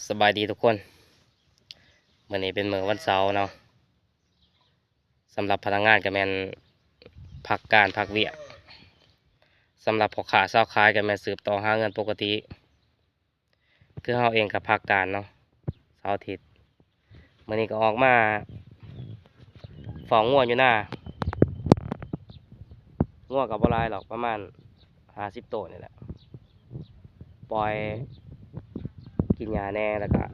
ສະບາຍດີທຸກຄົນ. ມື້ນີ້ເປັນມື້ວັນເສົາເນາະ. ສຳລັບພະນັກງານກໍແມ່ນພັກການພັກວຽກ. ສຳລັບພໍ່ຄ້າຊາວຂາຍກໍແມ່ນສືບຕໍ່ຫາເງິນປົກກະຕິ. ຄືເຮົາເອງກໍພັກການເນາະ ເສົາອາທິດ. ມື້ນີ້ກໍອອກມາເຝົ້າງົວຢູ່ນາ. ງົວກໍບໍ່ຫຼາຍດອກ ປະມານຫ້າສິບໂຕນີ້ແຫຼະ. ປ່ອຍກິນຫຍ້າແດ່ ແລ້ວກະ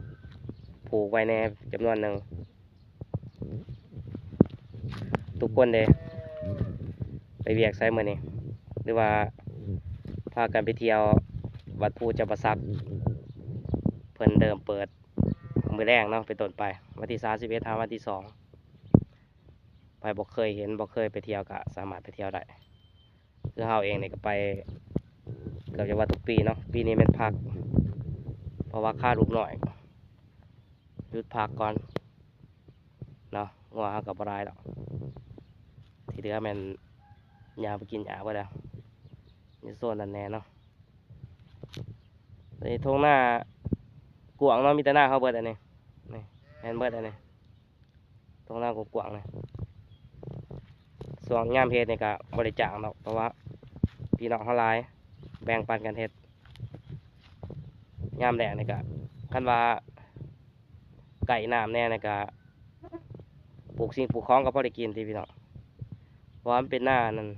ຜູກໄວ້ແດ່ຈຳນວນໜຶ່ງ. ທຸກຄົນເດ້ ໄປວຽກໃສມື້ນີ້ ຫຼືວ່າພາກັນໄປທ່ຽວວັດພູຈຳປາສັກ? ເພິ່ນເລີ່ມເປີດມື້ແລງເນາະ ເປັນຕົ້ນໄປ ວັນທີສາມສິບເອັດຫາວັນທີສອງ. ໃຜບໍ່ເຄີຍເຫັນ ບໍ່ເຄີຍໄປທ່ຽວ ກະສາມາດໄປທ່ຽວໄດ້. ຄືເຮົາເອງນີ້ກໍໄປເກືອບຈະວ່າທຸກປີເນາະ, ປີນີ້ແມ່ນພັກ ເພາະວ່າຄາລູກນ້ອຍ ຢຸດພັກກ່ອນເນາະ. ງົວເຮົາກໍບໍ່ຫຼາຍດອກ ທີ່ເຫຼືອແມ່ນຍ່າງໄປກິນຫຍ້າເບິດແລ້ວ ຢູ່ໂຊນນັ້ນແດ່ເນາະ. ນີ້ທົ່ງນາກວ້າງເນາະ ມີແຕ່ນາເຮົາເບິດອັນນີ້ ນີ້ແມ່ນເບິດອັນນີ້. ທົ່ງນາກວ້າງໆ ນີ້ ຊ່ວງຍາມເຮັດນີ້ກະບໍ່ໄດ້ຈ້າງດອກ ເພາະວ່າພີ່ນ້ອງເຮົາຫຼາຍ ແບ່ງປັນກັນເຮັດ. ຍາມແລ້ງນີ້ກະ ຄັນວ່າໃກ້ນ້ຳແດ່ນີ້ກະ ປູກສິ່ງປູກຂອງກໍພໍໄດ້ກິນຕິພີ່ນ້ອງ ເພາະວ່າມັນເປັນນານັ້ນ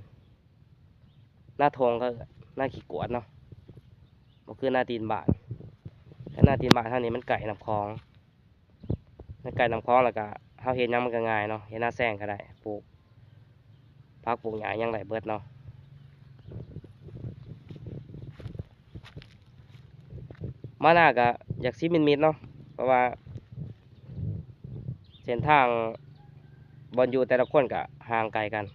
ນາທົ່ງ ເຂົາເອີ້ນນາຂີ້ກວດເນາະ ບໍ່ຄືນາຕີນບ້ານ. ແຕ່ນາຕີນບ້ານເຮົານີ້ມັນໃກ້ນ້ຳຂອງ ມັນໃກ້ນ້ຳຂອງ ແລ້ວກະເຮົາເຮັດຫຍັງມັນກະງ່າຍເນາະ, ເຮັດນາແຊງກໍໄດ້ ປູກຜັກປູກຫຍ້າຫຍັງໄດ້ເບິດເນາະ. ມານາກະຢາກຊິມິດໆເນາະ ເພາະວ່າເສັ້ນທາງບ່ອນຢູ່ແຕ່ລະຄົນກະຫ່າງໄກກັນ.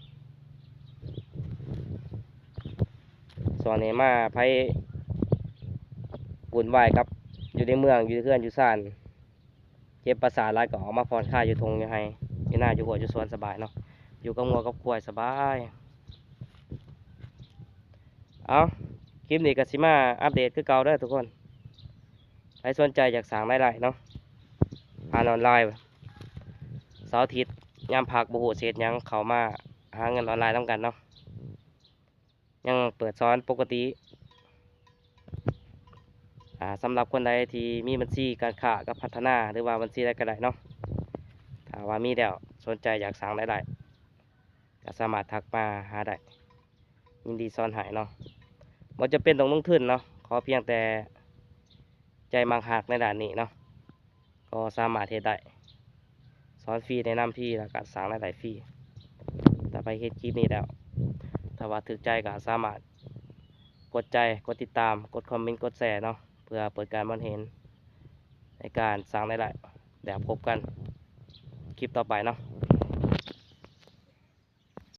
ຊ່ວງນີ້ມາໃຜວຸ່ນວາຍກັບຢູ່ໃນເມືອງ ຢູ່ເຮືອນຢູ່ຊານ ເຈັບປະສາດຫຼາຍກໍອອກມາຜ່ອນຄາຍຢູ່ທົ່ງຢູ່ໄຮ່ ຢູ່ນາ ຢູ່ຮົ້ວ ຢູ່ສວນສະບາຍເນາະ, ຢູ່ກັບງົວກັບຄວາຍສະບາຍ. ເອົາ ຄລິບນີ້ກໍຊິມາອັບເດດຄືເກົ່າເດີທຸກຄົນ. ໃຜສົນໃຈຢາກສ້າງລາຍໄດ້ເນາະ ຜ່ານອອນລາຍ ເສົາອາທິດຍາມພັກບໍ່ຮູ້ຊິເຮັດຫຍັງ ເຂົ້າມາຫາເງິນອອນລາຍນຳກັນເນາະ. ຍັງເປີດສອນປົກກະຕິ ອ່າ ສຳລັບຄົນໃດທີ່ມີບັນຊີການຄ້າກັບພັດທະນາ ຫຼືວ່າບັນຊີໃດກໍໄດ້ເນາະ, ຖ້າວ່າມີແລ້ວສົນໃຈຢາກສ້າງລາຍໄດ້ ກໍສາມາດທັກມາຫາໄດ້ ຍິນດີສອນໃຫ້ເນາະ. ບໍ່ຈຳເປັນຕ້ອງລົງທຶນເນາະ, ຂໍພຽງແຕ່ໃຈມັກຮັກໃນດ້ານນີ້ເນາະ. ກໍສາມາດເຮັດໄດ້ ສອນຟຣີ ແນະນຳຟຣີ ແລ້ວກະສ້າງລາຍໄດ້ຟຣີ. ຖ້າໃຜເຫັນຄລິບນີ້ແລ້ວ ຖ້າວ່າຖືກໃຈກໍສາມາດກົດໃຈ ກົດຕິດຕາມ ກົດຄອມເມັນ ກົດແຊເນາະ ເພື່ອເປີດການມອງເຫັນໃນການສ້າງລາຍໄດ້. ແລ້ວພົບກັນຄລິບຕໍ່ໄປເນາະ.